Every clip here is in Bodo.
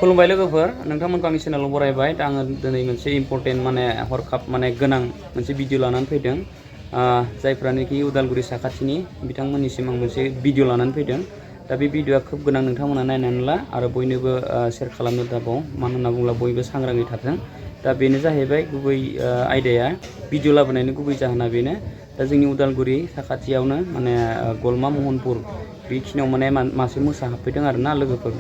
खुलुमबाय लोगोफोर नोंथांमोनखौ आंनि चेनेलाव बरायबाय दा आङो दिनै मोनसे इम्पर्टेन्ट माने हरखाब माने गोनां मोनसे भिडिअ लानानै फैदों जायफ्रानोखि उदालगुरि साखाथिनि बिथांमोननिसिम आं मोनसे भिडिअ लानानै फैदों दा बे भिडिअआ खोब गोनां नोंथांमोना नायनानै ला आरो बयनोबो शेयार खालामनो दाबाव मानो होनना बुङोब्ला बयबो सांग्राङै थाथों दा बेनो जाहैबाय गुबै आयदाया भिडिअ लाबोनायनि गुबै जाहोना बेनो दा जोंनि उदालगुरि साखाथियावनो माने गलमा महनपुर बेखिनियाव माने मासे मोसा हाबफैदों आरोना लोगोफोर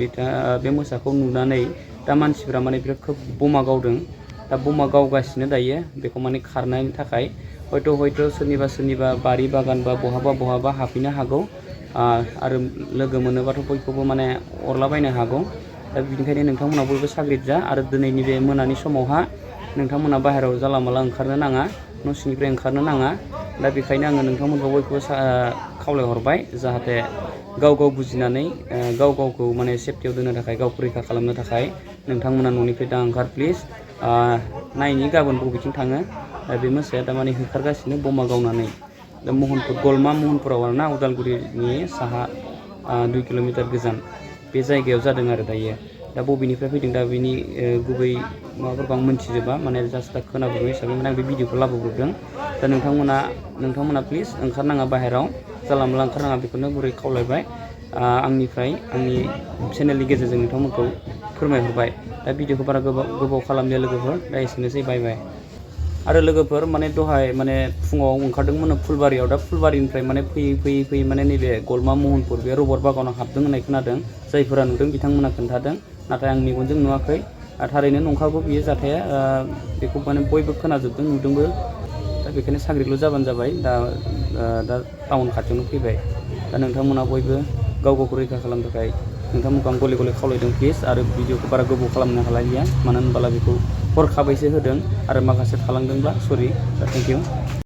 बे मोसाखौ नुनानै दा मानसिफोरा माने बिराद खोब बमा गावदों दा बमा गावगासिनो दायो बेखौ माने खारनायनि थाखाय हयथ' सोरनिबा बारि बागान बा बहाबा हाबफैनो हागौ आरो लोगो मोनोबाथ' बयखौबो माने अरलाबायनो हागौ दा बेनिखायनो नोंथांमोना बयबो साग्रिद जा आरो दिनैनि बे मोनानि समावहा नोंथांमोना बाहेरायाव जाला माला ओंखारनो नाङा न' सिंनिफ्राय ओंखारनो नाङा दा बेखायनो आङो नोंथांमोनखौ बयखौबो खावलायहरबाय जाहाथे गाव बुजिनानै गावखौ माने सेफटियाव दोननो थाखाय गावखौ रैखा खालामनो थाखाय नोंथांमोना न'निफ्राय दा ओंखार प्लिज नायनि गाबोन बबेथिं थाङो बे मोसाया दामाने होखारगासिनो बमा गावनानै दा गलमा महनपुराव आरोना उदालगुरिनि साहा 2 किल'मिटार गोजान बे जायगायाव जादों आरो दायो दा बबेनिफ्राय फैदों दा बेनि गुबै माबाफोरखौ आं मोनथिजोबा माने जास्ट दा खोनाबोनाय हिसाबै माने आं बे भिडिअखौ लाबोब्रबदों दा नोंथांमोना प्लिज ओंखारनाङा बाहेरायाव जाला मोला ओंखारनाङा बेखौनो गुरै खावलायबाय आंनिफ्राय आंनि चेनेलनि गेजेरजों नोंथांमोनखौ फोरमायहरबाय दा भिडिअखौ बारा गोबाव खालामलिया लोगोफोर दा एसेनोसै बाय आरो लोगोफोर माने दहाय माने फुङाव ओंखारदोंमोन फुलबारियाव दा फुलबारिनिफ्राय माने फैयै माने नैबे गलमा महनपुर बे रबर बागानाव हाबदों होननाय खोनादों जायफोरा नुदों बिथांमोना खोन्थादों नाथाय आं मेगनजों नुवाखै थारैनो नंखागौ बियो जाथाया बेखौ माने बयबो खोनाजोबदों नुदोंबो दा बेखायनो साग्रिदल' जाबानो जाबाय दा टाउन खाथियावनो फैबाय दा नोंथांमोना बयबो गावखौ रैखा खालामनो थाखाय नोंथांमोनखौ आं गले खावलायदों प्लिज आरो भिडिअखौ बारा गोबाव खालामनो हालायलिया मानो होनब्ला बेखौ हरखाबैसो होदों आरो माखासे थालांदोंब्ला सरि थेंक इउ